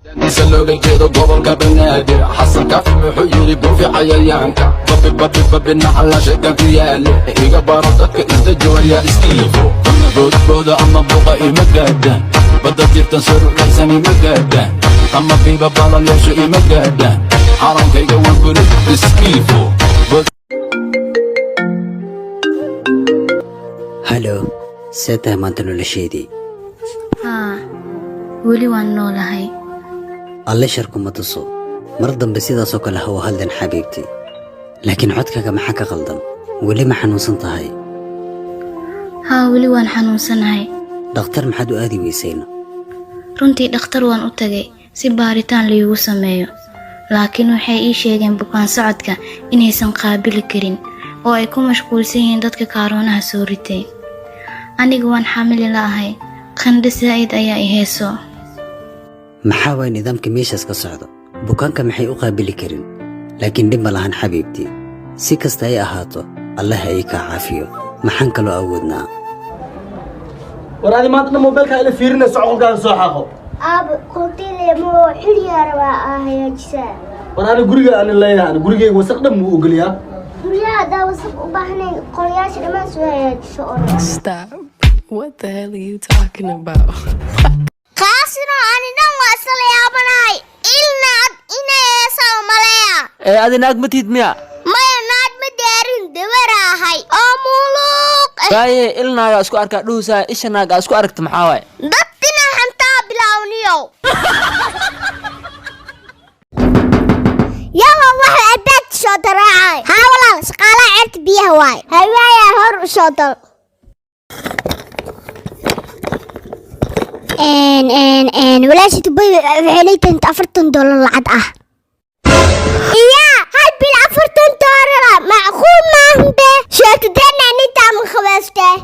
Isa looga jeedo gobolka Banaadir. Xasan Kaafi wuxuu yidhi: buufi cayayaanka, babi babi babi, nacala shaytaan ku yaale. Iga baro dadka isdajoorya iskiifo, ama boodbooda ama buqa ima gaadhaan, badda jirtan saruucaysan ima gaadhaan, ama biiba balal yeesho ima gaadhaan, calankayga waan kuli iskiifo. Hello, see tahay maanta nolosheedii? Haa, weli waan noolahay. Alle sharkuma tuso. Mar dambe sidaasoo kale ha u hadlin, xabiibti. Laakiin codkaaga maxaa ka qaldan? Weli ma xanuunsan tahay? Haa, weli waan xanuunsanahay. Dhakhtar maxaad u aadi weysayna? Runtii dhakhtar waan u tagay si baaritaan laygu sameeyo, laakiin waxay ii sheegeen bukaan socodka inaysan qaabili karin oo ay ku mashquulsan yihiin dadka kaaroonaha soo ritay. Aniga waan xamili la'ahay, qandho saa'id ayaa i heeso. Maxaa waay nidaamka meeshaas ka socdo? Bukaanka maxay u qaabili karin? Laakiin dhib ma lahan, xabiibti. Si kasta ay ahaato, Allah ay kaa caafiyo. Maxaan kaloo awoodnaa? War adi maanta dhan mobilka ila fiirinayso, qolkaaga soo xaaqo. Aabo, qoltiile mo xilligaa rabaa aa hagaajisaa. War ani guriga ani leeyahay, ani gurigeyga wasaq dhan muu ogoliyaa. Guryaha haddaa wasaq u baahnayn, qolyaasha dhammaan soo hagaajiso orod. Stop. What the hell are you talking about? Kaasino ani dhan waa isla yaabanahay, ilnaad inay heesaa maleeya. Ee, adi naag ma tihid miya? Maya, naad ma daarin, dabaraahay oo muluuq ah. Waaye il naagaa isku arkaa dhuhusaa, isha naagaa isku aragta, maxaa waaye? Dadtina xantaa bilawniyow. Yalla, waxa albaabka soo daraacay. Haa walaal, shaqaalaha ceerta biyaha waay. Hawaaya hor u soo dal. Walaasha tubay waxay leeyihiin $40 lacag ah. Iya, hal bil $40 macquul maahan be. Sheekadeenna nintaa ma khabaastee?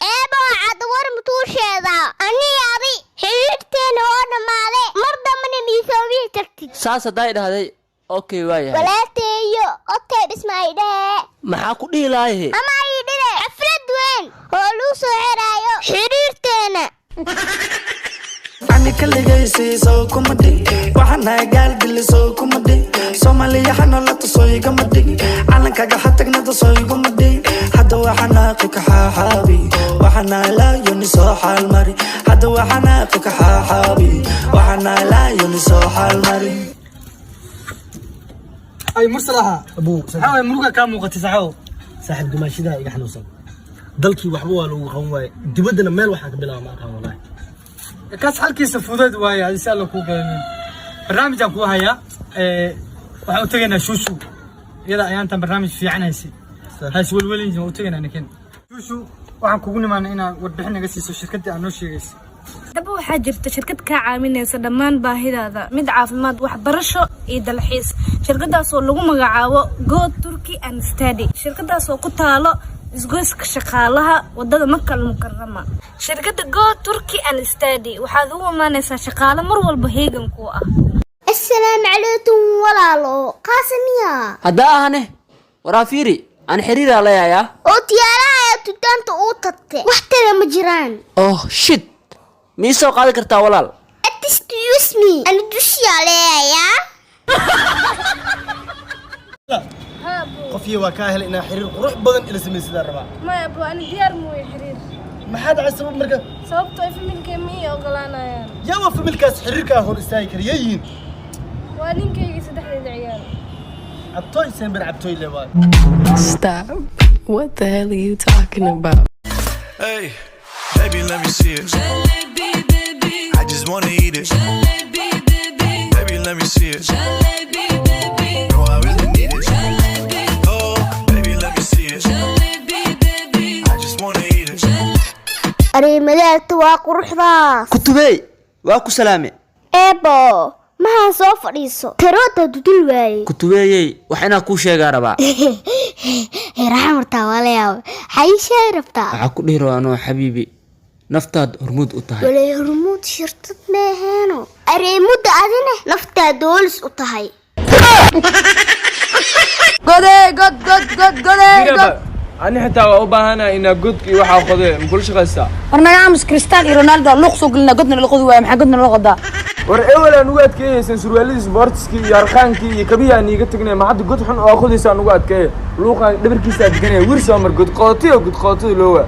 Eeba, waxaad war mutuusheeda. Aniga adi xiriirteena oo dhammaaday, mar dambana miisoobihi tagtid. Saas hadday dhahday, okay, waa yahay. Walaalteeyo, okay, dhisma ay dhehe. Maxaa ku dhihi lahaye? Ama ay dhile xaflad weyn oo lagu soo xiraayo xiriirteena. Ani kaligaysiiso kuma dhig, waxaan gaal diliso kuma dhig, Soomaaliya xanolata soo igama dhig, calankaga xatagnada soo iguma dhig. Hadda waxanaaqi ka xaaxaabi, waxana laayoni soo xaalmari. Hadda waxanaaqi ka xaaxaabi, waxana laayoni soo xaalmari. Ay mursalaha. Abuu. Maxaa waay muruga kaa muuqatay, saxow? Saaxiib, dumaashidaa iga xanuunsan. Dalkii waxba waa lagu qaban waaye, dibaddana meel waxaan ka bilaaba ma aqaan, wallahi. Kaas xalkiisa fudeed waaye, adi si alla kuu qeymin. Barnaamijaan kuu hayaa. Waxaan u tegaynaa Shushu, iyada ayaantan barnaamij fiican haysi hays welwelin. Waan u tegaynaa ninkan Shushu. Waxaan kugu nimaanay inaad warbixin naga siiso shirkaddii aad noo sheegaysa. Haddaba waxaa jirta shirkad kaa caawinaysa dhammaan baahidaada, mid caafimaad, waxbarasho iyo dalxiis. Shirkadaas oo lagu magacaabo Go Turkey and Study. Shirkadaas oo ku taalo isgoyska Shaqaalaha, wadada Maka Almukarama. Shirkadda Go Turkey and Study waxaad ugu imaanaysaa shaqaale mar walba heegan ku ah. Assalaamu calaykum walaalo, qaasamiya? Haddaa ahane, waraa fiiri, aan xiriiraa leeyayaa. Oo tiyaalaha ayaa dukaanta uu tagtay, wax tala ma jiraan. Oh shit, ma ii soo qaadi kartaa, walaal? Excuse me, ani dushiyaa leeyayaa. Qofyo waa kaa helay, inaa xiriir qurux badan ila samaysidaan rabaa. Maya abo, ani diyaar mooye xiriir. Maxaa dhacay? Sabab marka? Sababtoo ay familkay ma ii ogolaanayaan. Yaa waa familkaas xiriirkaa hor istaagi kara? Yaa yihiin? Waa ninkaygii, saddexdeeda ciyaal. Cabtooy sember, cabtooy le waay. Stop. What the hell are you talking about? Hey, baby, let me see it. I just wanna eat it. Baby, let me see it. No, I really need it. Oh, baby, let me see it. I just wanna eat it. Arrimadaalta waa quruxdaas. Kutubey, waa ku salaame. Eebo, maxaa soo fadhiiso, taroota dudul waaye. Kutubeeyey, wax inaa kuu sheegaa rabaa. Raxan martaa waa la yaabay, xay sheegi rabtaa? Waxaa ku dhihi rabaa anoo xabiibi, naftaad hormuud u tahay. Walay, hormuud shirtad meeheeno. Areemudda adine naftaa doolis u tahay. Godey, god god god, godey, god. Ani xitaa waa u baahanahay inaa godka iyo waxaa qodee makula shaqaystaa? War naga aamus. Cristiano iyo Ronaldo luuq soo gelina, godna la qodi waayo. Maxaa godna loo qodaa? War ewel aan ugu adkeeyeysan surwaaladii sportiskii iyo arqaankii iyo kabihii aan iiga tagnay. Ma hadda god xun oo qodaysa aan ugu adkeeye? Luuqaan dhabarkiisa adkanaya wir soo mar god qootay oo god qootada loo waa.